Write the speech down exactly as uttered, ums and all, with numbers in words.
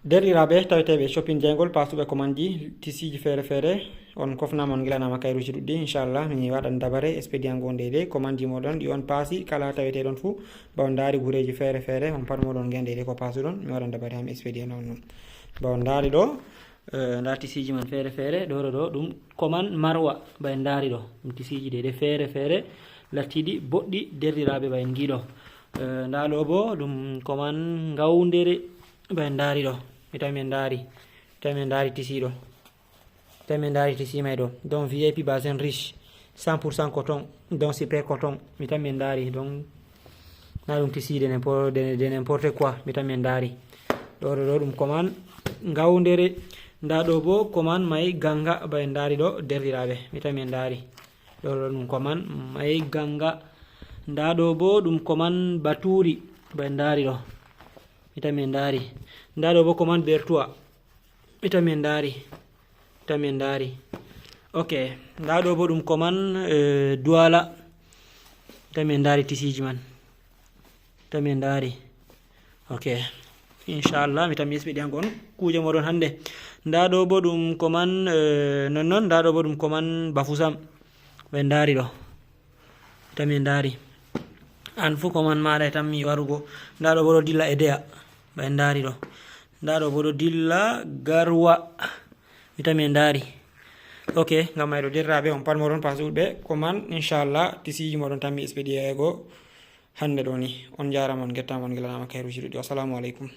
Derɗiraaɓe taweteeɓe shopping jayngol, paasuɓe commande ji, tisiiji feere feere, on kofnaama, on ngilanaama kayruuji ɗuɗɗi. Inchallah, mi waɗan dabare expedient go nde de commande ji mooɗon ɗi on paasi, kala taweteeɗon fuu, ba on ndaari gureeji feere feere, on pat mooɗon ngendeede ko paasuɗon, mi waɗan dabare haa mi expedient on ɗum. Ba on ndaari ɗo, eh, ndaa tisiiji man feere feere, ɗo, ɗo, ɗo, ɗum commande Marwa, ba en ndaari ɗo, ɗum tisiiji de, de feere feere, lattiiɗi boɗɗi, derɗiraaɓe, ba en ngiɗo. Eh, ndaa ɗo bo, ɗum commande Ngawndere, ba en ndaari ɗo, mi tami en ndaari, mi tami en ndaari tisiiɗo. Tami en ndaari tisi may ɗo. Donc V I P basin riche, cent pour cent coton, donc super coton. Mi tami en ndaari, donc na ɗum tisi de n'impo-, de, de n'importe quoi. Mi tami en ndaari. Ɗo, ɗo, ɗo ɗum commande Ngawndere. Ndaa ɗo bo commande may Ganga, ba en ndaari ɗo, derɗiraaɓe. Mi tami en ndaari. Ɗo, ɗo ɗum commande may Ganga. Ndaa ɗo bo ɗum commande Baturi, ba en ndaari ɗo. Mi tami en ndaari. Ndaa ɗo bo commande Bertois. Mi tami en ndaari. Mi tami en ndaari. Ok. Ndaa ɗo bo ɗum commande, eh, Douala. Mi tami en ndaari tisiiji man. Mi tami en ndaari. Ok. Inchallah, mi tami expedient on kuuje mooɗon hannde. Ndaa ɗo bo ɗum commande, eh, non non. Ndaa ɗo bo ɗum commande Bafoussam. Ba en ndaari ɗo. Mi tami en ndaari. An fuu commande maaɗa e tammi warugo. Ndaa ɗo bo ɗo dilla e deya. Ba en ndaari ɗo. Ndaa ɗo bo ɗo dilla Garwa. Mi tami en ndaari. Ok, ngam may ɗo derɗiraaɓe, on pat mooɗon paasuɓe commande, inchallah, tisiiji mooɗon tammi expedieego hannde ɗo ni. On njaaraama, on ngettaama, on ngilanaama kayruuji ɗuɗɗi. Wassalamu aleykum.